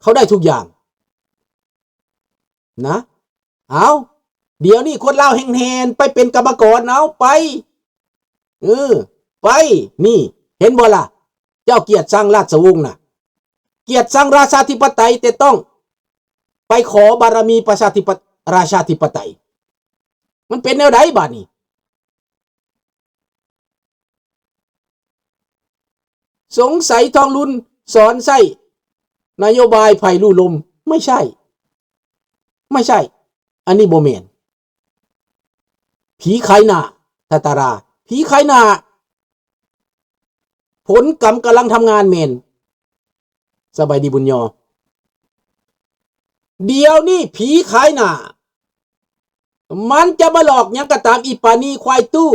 ເຂົາໄດ້ທຸກຢ່າງນະ. ເອົາ ດຽວນີ້ຄົນລາວແຫ່ງແຫນໄປເປັນກຳມະກອນ ເອົາ ໄປ ເອີ ໄປ ນີ້ ເຫັນບໍ່ລະ? ເຈົ້າກຽດຊັງລາຊະວົງນະ ກຽດຊັງລາຊາທິປະໄຕ ແຕ່ຕ້ອງໄປຂໍບາລະມີປະຊາທິປະ ລາຊາທິປະໄຕ ມັນເປັນແນວໃດບາດນີ້? ສົງໄສທອງລຸນສອນໃຊ້ນະໂຍບາຍໃຜຮູ້ລົມ? ໄມ່ໃຊ່ ໄມ່ໃຊ່ ອັນນີ້ບໍ່ແມ່ນ. ຜີຂາຍໜ້າ ທາດາລາ ຜີຂາຍໜ້າ ຜົນກຳກຳລັງທຳງານແມ່ນ. ສະບາຍດີບຸນຍໍ. ດຽວນີ້ຜີຂາຍໜ້າ ມັນຈະມາຫຼອກຫຍັງກໍຕາມ ອີປານີຄວາຍຕູ້.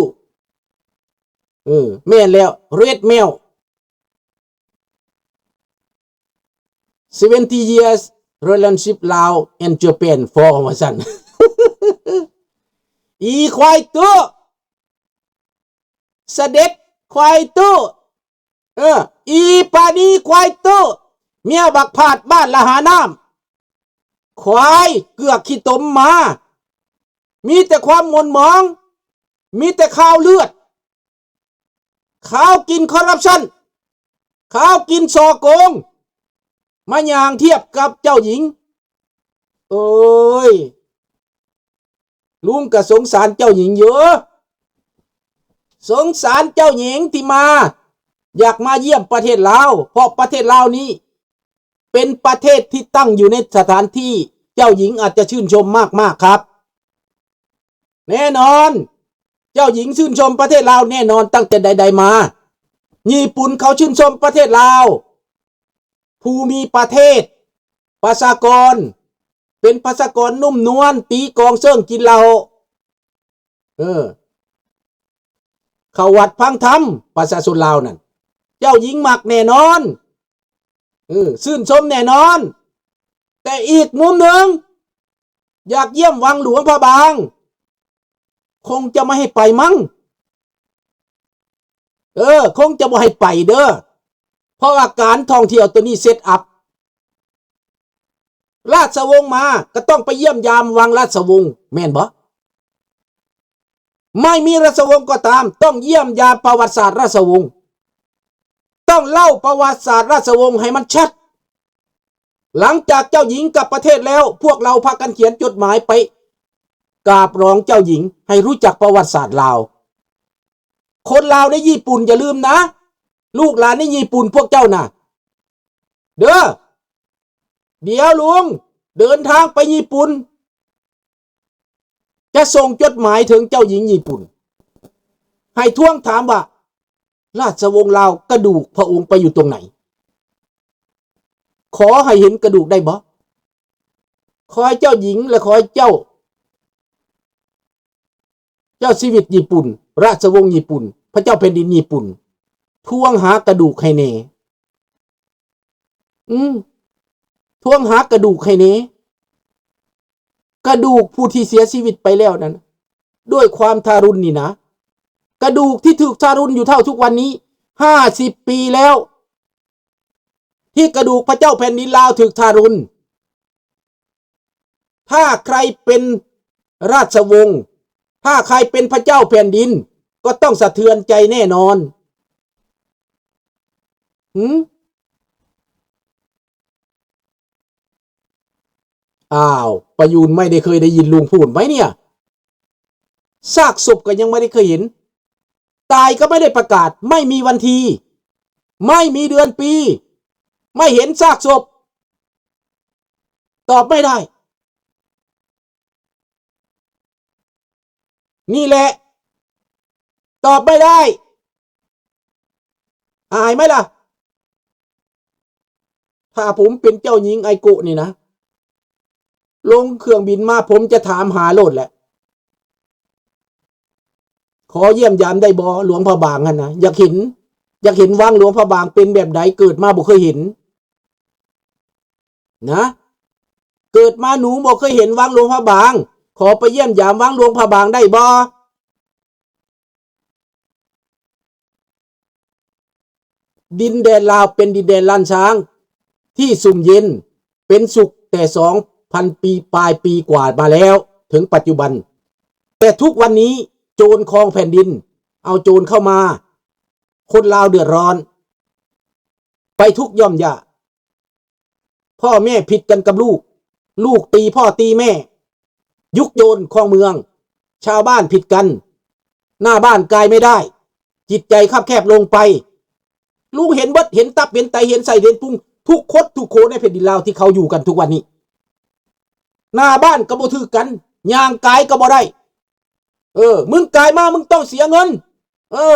ເອີ ແມ່ນແລ້ວ ເຣດແມວ. Seventy years relationship Lao and Japan form ວ່າຊັ້ນ. ອີຄວາຍຕູ້ ສະເດັດຄວາຍຕູ້ ເອີ ອີປານີຄວາຍຕູ້ ເມຍບັກພາດບ້ານລະຫານ້ຳ ຄວາຍເກືອກຂີ້ຕົມໝາ ມີແຕ່ຄວາມໝົນໝອງ ມີແຕ່ຄາວເລືອດ ຄາວກິນຄໍຣັບຊັນ ຄາວກິນສໍ້ໂກງ ມາຍ່າງທຽບກັບເຈົ້າຍິງ. ໂອ້ຍ ລຸງກໍສົງສານເຈົ້າຍິງຢູ່ ສົງສານເຈົ້າຍິງທີ່ມາ ຢາກມາຢ້ຽມປະເທດລາວ ເພາະປະເທດລາວນີ້ ເປັນປະເທດທີ່ຕັ້ງຢູ່ໃນສະຖານທີ່ເຈົ້າຍິງອາດຈະຊື່ນຊົມມາກໆ ຄັບ. ແນ່ນອນ ເຈົ້າຍິງຊື່ນຊົມປະເທດລາວແນ່ນອນ ຕັ້ງແຕ່ໃດໆມາ. ຍີ່ປຸ່ນເຂົາຊື່ນຊົມປະເທດລາວ ພູມີປະເທດ ປະຊາກອນ ເປັນປະຊາກອນນຸ້ມນວນ ຕີກອງເຊິ່ງກິນເຫຼົ້າ ເອີ ເຂົ້າວັດຟັງທຳ ປະຊາຊົນລາວນັ້ນ ເຈົ້າຍິງມັກແນ່ນອນ ເອີ ຊື່ນຊົມແນ່ນອນ. ແຕ່ອີກມຸມໜຶ່ງ ຢາກຢ້ຽມວັງຫຼວງພະບາງ ຄົງຈະບໍ່ໃຫ້ໄປມັ້ງ ເອີ ຄົງຈະບໍ່ໃຫ້ໄປເດີ ເພາະວ່າການທ່ອງທ່ຽວໂຕນີ້ເຊັດອັບ ລາຊະວົງມາກໍຕ້ອງໄປຢ້ຽມຢາມວັງລາຊະວົງ ແມ່ນບໍ່? ໄມ່ມີລາຊະວົງກໍຕາມ ຕ້ອງຢ້ຽມຢາມປະຫວັດສາດລາຊະວົງ ຕ້ອງເລົ່າປະຫວັດສາດລາຊະວົງໃຫ້ມັນຊັດ. ຫຼັງຈາກເຈົ້າຍິງກັບປະເທດແລ້ວ ພວກເຮົາພາກັນຂຽນຈົດໝາຍໄປກາບຫຼວງເຈົ້າຍິງ ໃຫ້ຮູ້ຈັກປະຫວັດສາດລາວ. ຄົນລາວໃນຍີ່ປຸ່ນ ຢ່າລືມນະ ລູກຫຼານໃນຍີ່ປຸ່ນ ພວກເຈົ້ານະ ເດີ. ດຽວລຸງເດີນທາງໄປຍີ່ປຸ່ນ ຈະສົ່ງຈົດໝາຍເຖິງເຈົ້າຍິງຍີ່ປຸ່ນ ໃຫ້ທວງຖາມວ່າ ລາຊະວົງລາວ ກະດູກພະອົງໄປຢູ່ຕົງໃນ? ຂໍໃຫ້ເຫັນກະດູກໄດ້ບໍ່? ຂໍໃຫ້ເຈົ້າຍິງ ແລະ ຂໍໃຫ້ເຈົ້າ ເຈົ້າຊີວິດຍີ່ປຸ່ນ ລາຊະວົງຍີ່ປຸ່ນ ພະເຈົ້າແຜ່ນດິນຍີ່ປຸ່ນ ທວງຫາກະດູກໃຫ້ແດ່. ອືມ ທວງຫາກະດູກໃຫ້ແດ່ ກະດູກຜູ້ທີ່ເສຍຊີວິດໄປແລ້ວນັ້ນ ດ້ວຍຄວາມທາລຸນນີ້ນະ ກະດູກທີ່ຖືກທາລຸນຢູ່ເທົ່າທຸກວັນນີ້ ຫ້າສິບປີແລ້ວ ທີ່ກະດູກພະເຈົ້າແຜ່ນດິນລາວຖືກທາລຸນ. ຖ້າໃຄເປັນລາຊະວົງ ຖ້າໃຄເປັນພະເຈົ້າແຜ່ນດິນ ກໍຕ້ອງສະເທືອນໃຈແນ່ນອນ. ຫື? ອ້າວ ປະຢູນ ໄມ່ໄດ້ເຄີຍໄດ້ຍິນລຸງພູດໄໝເນຍ? ຊາກສົບກໍຍັງໄມ່ໄດ້ເຄີຍເຫັນ ຕາຍກໍໄມ່ໄດ້ປະກາດ ໄມ່ມີວັນທີ ໄມ່ມີເດືອນປີ ໄມ່ເຫັນຊາກສົບ ຕອບໄມ່ໄດ້ ນີ້ແຫຼະ ຕອບໄມ່ໄດ້ ອາຍໄໝລະ? ຖ້າຜົມເປັນເຈົ້າຍິງໄອໂກະນີ້ນະ ລົງເຄື່ອງບິນມາ ຜົມຈະຖາມຫາໂລດແຫຼະ ຂໍຢ້ຽມຢາມໄດ້ບໍ່ ຫຼວງພະບາງຫັ້ນນະ ຢາກເຫັນ ຢາກເຫັນວັງຫຼວງພະບາງເປັນແບບໃດ ເກີດມາບໍ່ເຄີຍເຫັນນະ ເກີດມາໜູບໍ່ເຄີຍເຫັນວັງຫຼວງພະບາງ ຂໍໄປຢ້ຽມຢາມວັງຫຼວງພະບາງໄດ້ບໍ່? ດິນແດນລາວເປັນດິນແດນລ້ານຊ້າງທີ່ຊຸ່ມເຢັນ ປັນສຸກແຕ່ສອງພັນປີ ປາຍປີກວ່າມາແລ້ວ ເຖິງປັດຈຸບັນ. ແຕ່ທຸກວັນນີ້ໂຈນຄອງແຜ່ນດິນ ເອົາໂຈນເຂົ້າມາ, ຄົນລາວເດືອດຮ້ອນ ໄປທຸກຢ່ອມຢາກ. ພໍ່ແມ່ຜິດກັນກັບລູກ, ລູກຕີພໍ່ຕີແມ່, ຍຸກໂຍນຄອງເມືອງ, ຊາວບ້ານຜິດກັນ, ໜ້າບ້ານກາຍໄມ່ໄດ້, ຈິດໃຈຄັບແຄບລົງໄປ. ລຸງເຫັນເບິດ, ເຫັນຕັບ, ເຫັນໄຕ, ເຫັນໄສ້, ເຫັນພຸງ, ທຸກຄົນທຸກຄົນໃນແຜ່ນດິນລາວທີ່ເຂົາຢູ່ກັນທຸກວັນນີ້. ໜ້າບ້ານກໍບໍ່ຖືກກັນ, ຍ່າງກາຍກໍບໍ່ໄດ້. ເອີ ມຶງກາຍມາ ມຶງຕ້ອງເສຍເງິນ. ເອີ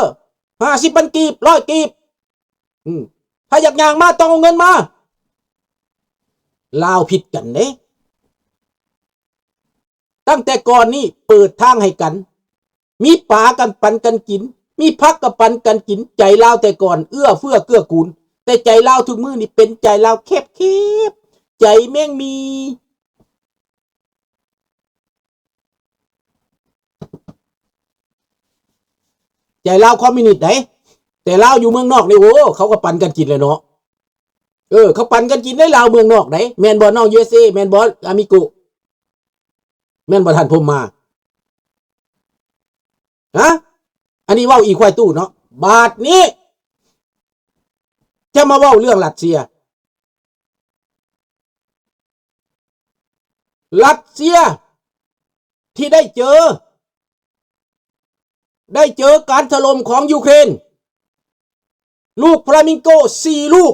ຫ້າສິບພັນກີບ, ຮ້ອຍກີບ. ອືມ ຖ້າຢາກຍ່າງມາ ຕ້ອງເອົາເງິນມາ. ລາວຜິດກັນເດ້. ຕັ້ງແຕ່ກ່ອນນີ້ເປີດທາງໃຫ້ກັນ, ມີປາກັນປັນກັນກິນ, ມີຜັກກໍປັນກັນກິນ. ໃຈລາວແຕ່ກ່ອນເອື້ອເຟື້ອເກື້ອກູນ, ແຕ່ໃຈລາວທຸກມື້ນີ້ເປັນໃຈລາວແຄບໆ, ໃຈແມງໝີ່. ໃຈລາວຄອມມິວນິດໃດ, ແຕ່ລາວຢູ່ເມືອງນອກນີ້ ໂອ້ ເຂົາກໍປັນກັນກິນແຫຼະເນາະ. ເອີ ເຂົາປັນກັນກິນໃນລາວເມືອງນອກໃດ, ແມ່ນບໍ່ນ້ອງ ຢູເອສເອ? ແມ່ນບໍ່ອາມິໂກ? ແມ່ນບໍ່ທ່ານພົມມາ? ຮະ? ອັນນີ້ເວົ້າອີຄວາຍຕູ້ເນາະ. ບາດນີ້ຈະມາເວົ້າເລື່ອງຣັດເຊຍ. ຣັດເຊຍທີ່ໄດ້ເຈີ ໄດ້ເຈີການຖະຫຼົ່ມຂອງຢູເຄຣນ, ລູກຟลามิงโก ສີ່ລູກ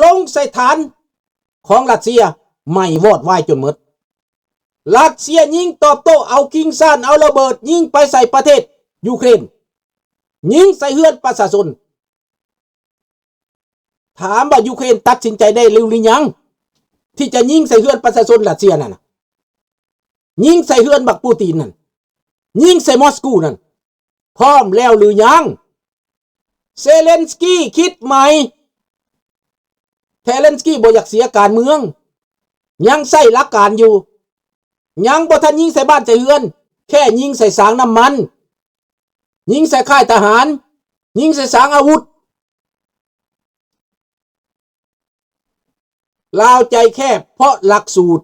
ລົງໃສ່ຖານຂອງຣັດເຊຍ ໄໝ້ວອດວາຍຈົນໝົດ. ຣັດເຊຍຍິງຕອບໂຕ້ ເອົາກິ່ງຊານ ເອົາລະເບີດຍິງໄປໃສ່ປະເທດຢູເຄຣນ, ຍິງໃສ່ເຮືອນປະຊາຊົນ. ຖາມວ່າຢູເຄຣນຕັດສິນໃຈໄດ້ຫຼືຍັງ ທີ່ຈະຍິງໃສ່ເຮືອນປະຊາຊົນຣັດເຊຍນັ້ນນະ, ຍິງໃສ່ເຮືອນບັກປູຕີນນັ້ນ, ຍິງໃສ່ມອສກູນັ້ນ ພ້ອມແລ້ວຫຼືຍັງ? ເຊເລັນສກີຄິດໃໝ່. ເຊເລັນສກີບໍ່ຢາກເສຍການເມືອງ, ຍັງໃຊ້ຫຼັກການຢູ່, ຍັງບໍ່ທັນຍິງໃສ່ບ້ານໃສ່ເຮືອນ, ແຄ່ຍິງໃສ່ສາງນ້ຳມັນ, ຍິງໃສ່ຄ້າຍທະຫານ, ຍິງໃສ່ສາງອາວຸດ. ລາວໃຈແຄບ ເພາະຫຼັກສູດ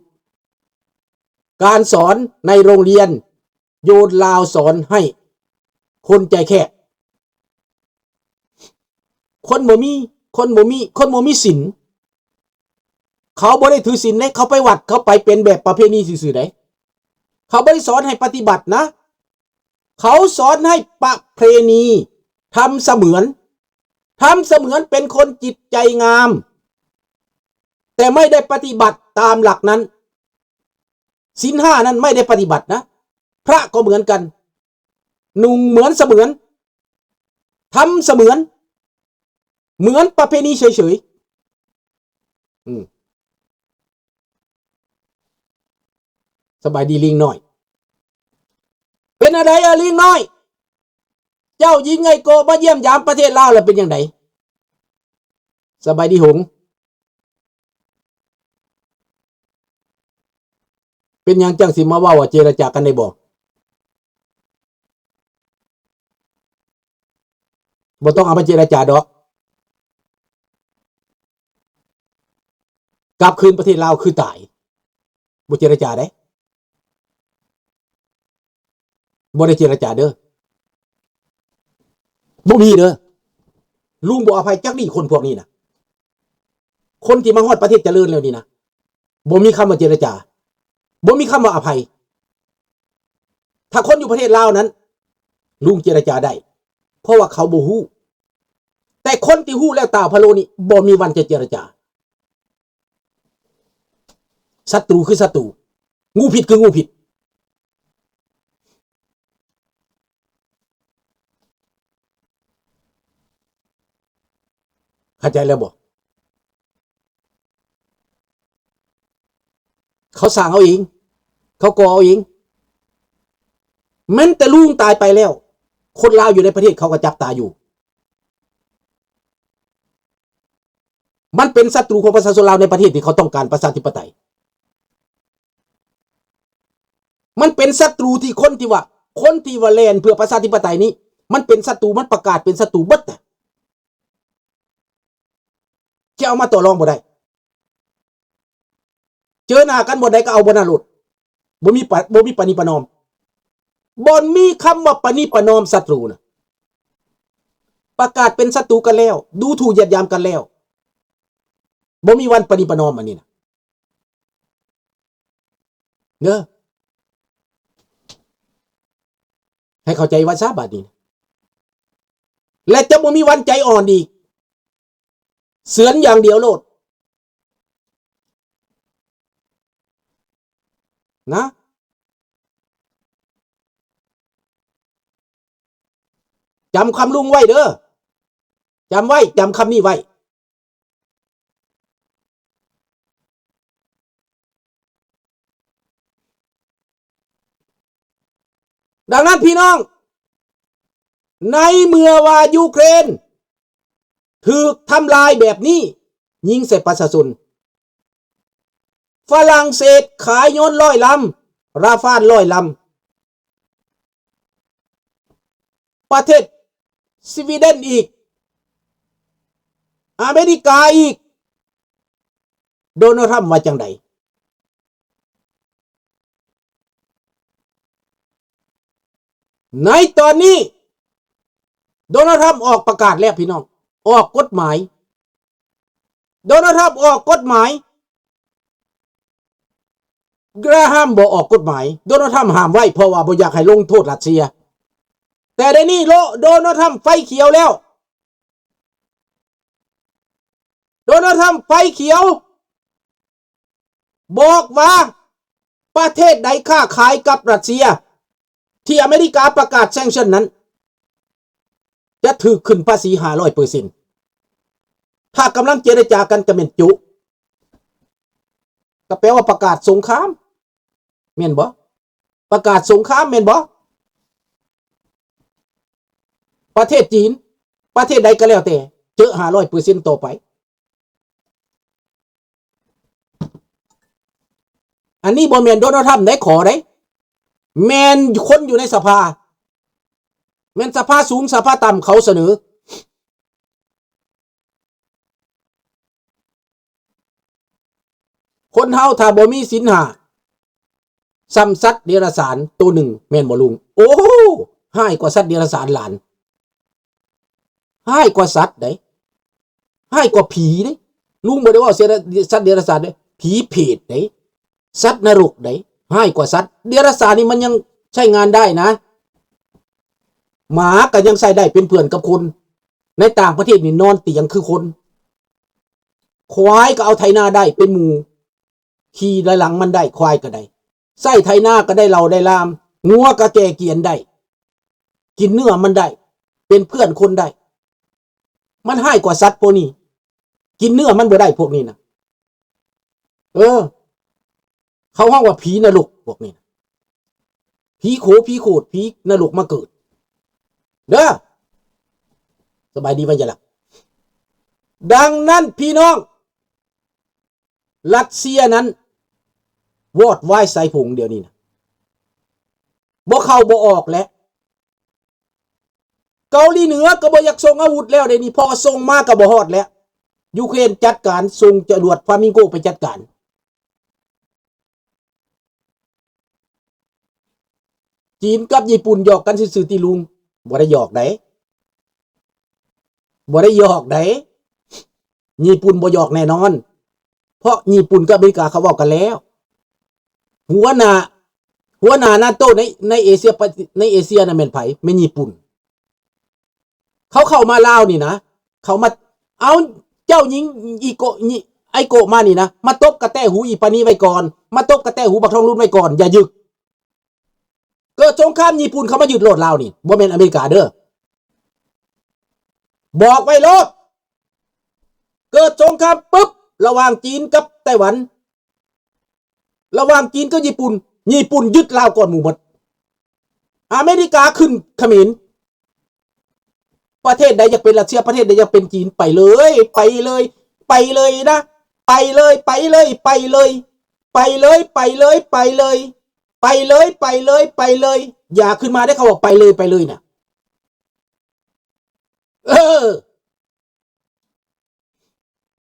ການສອນໃນໂຮງຮຽນໂຍນລາວສອນໃຫ້ຄົນໃຈແຄບ. ຄົນບໍ່ມີ, ຄົນບໍ່ມີ, ຄົນບໍ່ມີສິນ. ເຂົາບໍ່ໄດ້ຖືສິນເດ້, ເຂົາໄປວັດ, ເຂົາໄປເປັນແບບປະເພນີຊື່ໆເດ້. ເຂົາບໍ່ໄດ້ສອນໃຫ້ປະຕິບັດນະ. ເຂົາສອນໃຫ້ປະເພນີ, ທຳສະເໝືອນ, ທຳສະເໝືອນເປັນຄົນຈິດໃຈງາມ, ແຕ່ໄມ່ໄດ້ປະຕິບັດຕາມຫຼັກນັ້ນ. ສິນຫ້ານັ້ນໄມ່ໄດ້ປະຕິບັດນະ. ພະກໍເໝືອນກັນ, ນຸ່ງເໝືອນສະເໝືອນ, ທຳສະເໝືອນ, ເໝືອນປະເພນີເສີຍໆ. ອືມ ສະບາຍດີລີງນ້ອຍ. ເປັນແນວໃດອາລີງນ້ອຍ? ເຈົ້າຍິງໄອໂກະມາຢ້ຽມຢາມປະເທດລາວແລ້ວເປັນຈັ່ງໃດ? ສະບາຍດີຫົງ. ເປັນຫຍັງຈັ່ງຊິມາເວົ້າວ່າເຈລະຈາກັນໄດ້ບໍ່? ບໍ່ຕ້ອງເອົາມາເຈລະຈາດອກ. ກັບຄືນປະເທດລາວຄືຕາຍ. ບໍ່ເຈລະຈາເດ້. ບໍ່ໄດ້ເຈລະຈາເດີ. ບໍ່ມີເດີ. ລຸງບໍ່ອະໄພຈັກດີ້ຄົນພວກນີ້ນະ. ຄົນທີ່ມາຮອດປະເທດຈະເລີນແລ້ວນີ້ນະ, ບໍ່ມີຄຳວ່າເຈລະຈາ, ບໍ່ມີຄຳວ່າອະໄພ. ຖ້າຄົນຢູ່ປະເທດລາວນັ້ນ ລຸງເຈລະຈາໄດ້, ເພາະວ່າເຂົາບໍ່ຮູ້. ແຕ່ຄົນທີ່ຮູ້ແລ້ວຕາພະໂລນີ້ ບໍ່ມີວັນຈະເຈລະຈາ. ສັດຕູຄືສັດຕູ, ງູພິດຄືງູພິດ. ເຂົ້າໃຈແລ້ວບໍ່? ເຂົາສ້າງເອົາເອງ, ເຂົາກໍ່ເອົາເອງ. ແມ່ນແຕ່ລຸງຕາຍໄປແລ້ວ, ຄົນລາວຢູ່ໃນປະເທດເຂົາກໍຈັບຕາຢູ່. ມັນເປັນສັດຕູຂອງປະຊາຊົນລາວໃນປະເທດທີ່ເຂົາຕ້ອງການປະຊາທິປະໄຕ. ມັນເປັນສັດຕູທີ່ຄົນທີ່ວ່າ, ຄົນທີ່ວ່າແລ່ນເພື່ອປະຊາທິປະໄຕນີ້, ມັນເປັນສັດຕູ, ມັນປະກາດເປັນສັດຕູເບິດນະ. ຈະເອົາມາຕໍ່ລອງບໍ່ໄດ້. ເຈີໜ້າກັນບ່ອນໃດກໍເອົາບ່ອນນັ້ນໂລດ. ບໍ່ມີປະ ບໍ່ມີປະນີປະນອມ. ບໍ່ມີຄຳວ່າປະນີປະນອມສັດຕູນະ. ປະກາດເປັນສັດຕູກັນແລ້ວ, ດູຖູ່ຢຽດຫຍາມກັນແລ້ວ. ບໍ່ມີວັນປະນີປະນອມອັນນີ້ນະ. ເດີ ໃຫ້ເຂົ້າໃຈວ່າຊາບາດນີ້ ແລະ ຈະບໍ່ມີວັນໃຈອ່ອນອີກ. ເຊືອນຢ່າງດຽວໂລດນະ. ຈຳຄຳລຸງໄວ້ເດີ. ຈຳໄວ້, ຈຳຄຳນີ້ໄວ້. ດັ່ງນັ້ນພີ່ນ້ອງ, ໃນເມື່ອວ່າຢູເຄຣນຖືກທຳລາຍແບບນີ້, ຍິງໃສ່ປະຊາຊົນ, ຝຣັ່ງເສດຂາຍຍົນຮ້ອຍລຳ, ລາຟານຮ້ອຍລຳ, ປະເທດສະວີເດັນອີກ, ອາເມລິກາອີກ, ໂດນັລ ທຣຳ ວ່າຈັ່ງໃດ? ໃນຕອນນີ້ ໂດນັລ ທຣຳ ອອກປະກາດແລ້ວພີ່ນ້ອງ, ອອກກົດໝາຍ. ໂດນັລ ທຣຳ ອອກກົດໝາຍ, ກຣາຮາມ ບໍ່ອອກກົດໝາຍ. ໂດນັລ ທຣຳ ຫ້າມໄວ້ ເພາະວ່າບໍ່ຢາກໃຫ້ລົງໂທດຣັດເຊຍ. ແຕ່ດຽວນີ້ໂລ ໂດນັລ ທຣຳ ໄຟຂຽວແລ້ວ. ໂດນັລ ທຣຳ ໄຟຂຽວ ບອກວ່າ ປະເທດໃດຄ້າຂາຍກັບຣັດເຊຍ ທີ່ອາເມລິກາປະກາດແຊງຊັນນັ້ນ ຈະຖືກຂຶ້ນພາສີຫ້າຮ້ອຍເປີເຊັນ. ຖ້າກຳລັງເຈລະຈາກັນກໍແມ່ນຈຸ, ກໍແປວ່າປະກາດສົງຄາມ ແມ່ນບໍ່? ປະກາດສົງຄາມແມ່ນບໍ່? ປະເທດຈີນ, ປະເທດໃດກໍແລ້ວແຕ່, ເຈີຫ້າຮ້ອຍເປີເຊັນຕໍ່ໄປ. ອັນນີ້ບໍ່ແມ່ນໂດນັລ ທຣຳ ໄດ້ຂໍເດ້, ແມ່ນຄົນຢູ່ໃນສະພາ, ແມ່ນສະພາສູງສະພາຕ່ຳເຂົາສະເໜີ. ຄົນເຮົາຖ້າບໍ່ມີສິນຫ້າ ສ່ຳສັດເດຍລະສານໂຕໜຶ່ງ ແມ່ນບໍ່ລຸງ? ໂອ້ ຮ້າຍກວ່າສັດເດຍລະສານຫຼານ, ຮ້າຍກວ່າສັດໃດ, ຮ້າຍກວ່າຜີເດ້. ລຸງບໍ່ໄດ້ເວົ້າເສຍ ສັດເດຍລະສານເດ້, ຜີເປດໃດ, ສັດນະລົກໃດ, ຮ້າຍກວ່າສັດ. ເດຍລະສານນີ້ມັນຍັງໃຊ້ງານໄດ້ນະ, ໝາກໍຍັງໃຊ້ໄດ້ເປັນເພື່ອນກັບຄົນ. ໃນຕ່າງປະເທດນີ້ນອນຕຽງຄືຄົນ, ຄວາຍກໍເອົາໄຖນາໄດ້ເປັນໝູ່, ຂີ່ໄລ່ຫຼັງມັນໄດ້, ຄວາຍກໍໄດ້, ໃຊ້ໄຖນາກໍໄດ້ເຫຼົ້າໄດ້ລາມ, ງົວກໍແກ່ກຽນໄດ້, ກິນເນື້ອມັນໄດ້, ເປັນເພື່ອນຄົນໄດ້. ມັນຮ້າຍກວ່າສັດພວກນີ້, ກິນເນື້ອມັນບໍ່ໄດ້ພວກນີ້ນະ. ເອີ ເຂົາຮ້ອງວ່າຜີນະລົກພວກນີ້ນະ, ຜີໂຂ ຜີໂຂດ ຜີນະລົກມາເກີດເດີ. ສະບາຍດີໄວຢາລັກ. ດັ່ງນັ້ນພີ່ນ້ອງ, ຣັດເຊຍນັ້ນວອດວາຍໃສຜົງດຽວນີ້ນະ, ບໍ່ເຂົ້າບໍ່ອອກແຫຼະ. ເກົາຫຼີເໜືອກໍບໍ່ຢາກສົ່ງອາວຸດແລ້ວດຽວນີ້, ເພາະວ່າສົ່ງມາກໍບໍ່ຮອດແລ້ວ. ຢູເຄຣນຈັດການ, ສົ່ງຈະຫຼວດຟາມິງໂກໄປຈັດການ. ຈີນກັບຍີ່ປຸ່ນຫຍອກກັນຊື່ໆຕິລຸງ? ບໍ່ໄດ້ຫຍອກໃດ, ບໍ່ໄດ້ຫຍອກໃດ. ຍີ່ປຸ່ນບໍ່ຫຍອກແນ່ນອນ, ເພາະຍີ່ປຸ່ນກັບອາເມລິກາເຂົາເວົ້າກັນແລ້ວ. ຫົວໜ້າ, ຫົວໜ້ານາໂຕໃນ, ໃນເອເຊຍ, ໃນເອເຊຍນະແມ່ນໃຜ? ແມ່ນຍີ່ປຸ່ນ. ເຂົາເຂົ້າມາລາວນີ້ນະ, ເຂົາມາເອົາເຈົ້າຍິງອີໂກະ, ໄອໂກະມານີ້ນະ, ມາຕົບກະແຕຫູອີປານີໄວ້ກ່ອນ, ມາຕົບກະແຕຫູບັກທອງລຸນໄວ້ກ່ອນ, ຢ່າຍຶກ. ເກີດສົງຄາມຍີ່ປຸ່ນເຂົ້າມາຍຶດໂລດລາວນີ້, ບໍ່ແມ່ນອາເມລິກາເດີ. ບອກໄວ້ໂລດ, ເກີດສົງຄາມປຶບ ລະຫວ່າງຈີນກັບໄຕ້ຫວັນ, ລະຫວ່າງຈີນກັບຍີ່ປຸ່ນ, ຍີ່ປຸ່ນຍຶດລາວກ່ອນໝູ່ໝົດ. ອາເມລິກາຂຶ້ນຂະເໝນ. ປະເທດໃດຢາກເປັນຣັດເຊຍ, ປະເທດໃດຢາກເປັນຈີນ, ໄປເລີຍ, ໄປເລີຍ, ໄປເລີຍນະ, ໄປເລີຍ, ໄປເລີຍ, ໄປເລີຍ, ໄປເລີຍ, ໄປເລີຍ, ໄປເລີຍ, ໄປເລີຍ, ໄປເລີຍ. ຢ່າຂຶ້ນມາເດ້ ເຂົາບອກໄປເລີຍ, ໄປເລີຍນະ. ເອີ